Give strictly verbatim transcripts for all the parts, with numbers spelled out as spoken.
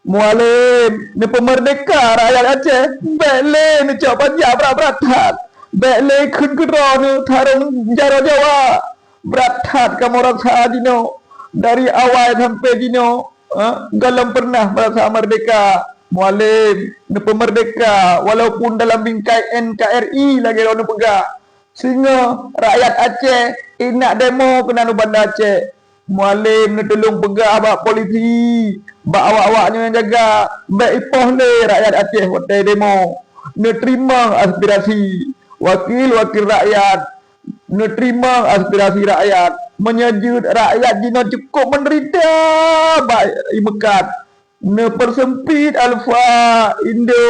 Mualem, neupeumeurdeka rakyat Aceh, bék lé neucok pajak brat-brat that. Bék lé kheun keudroe neutharong jaroe Jawa. Brat that kamoe rasa jinoe. Dari awai sampoe jinoe, eh, gohlom peureunah meurasa meurdeka. Mualem, neupeumeurdeka walaupun dalam bingkai N K R I lagée droeneuh peugah. Singoh rakyat Aceh indak demo keunan u Banda Aceh. Mualem neutulông peugah bak polisi, bak awak-awak nyang jaga, bék ipoh lé rakyat Aceh watée demo. Neuteurimong aspirasi wakil-wakil rakyat, neuteurimong aspirasi rakyat. Meunyoe jeuet rakyat jinoe cukôp meudeurita bak imeukat, neupeuseumpit Alfa Indo.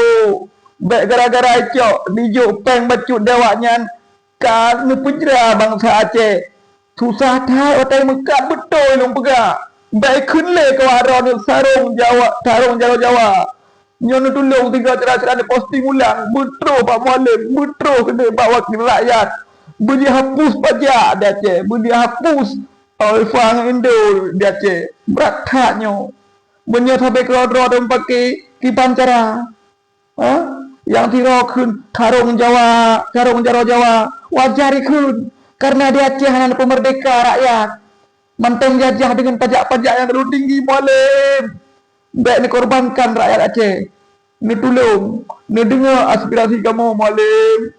Bék gara-gara icok dijok péng bacut di awaknyan ka neupeujra bansa Aceh. Susah that watée meukat beutôi lôn peugah. Bék kheun lé keu awak droeneuh sarong Jawa, sarong jaroe Jawa. Nyoe neutulông tiga cara-cara neuposting ulang, beutroh bak Mualem, beutroh keudeh bak wakil rakyat. Beujihapus pajak di Aceh, beujihapus Alfa ngon Indo di Aceh. Brat that nyoe. Meunyoe sabe keudroe-droe meupaké kiban cara, ha? Nyang sidroe kheun sarong Jawa, sarong jaroe Jawa, wajar ikheun, kareuna di Aceh hana neupeumeurdeka rakyat. Mantong jajah deungon pajak-pajak nyang terlalu tinggi, Mualem. Bék neukorbankan rakyat Aceh. Neutulông, neudeungoe aspirasi kamoe, Mualem.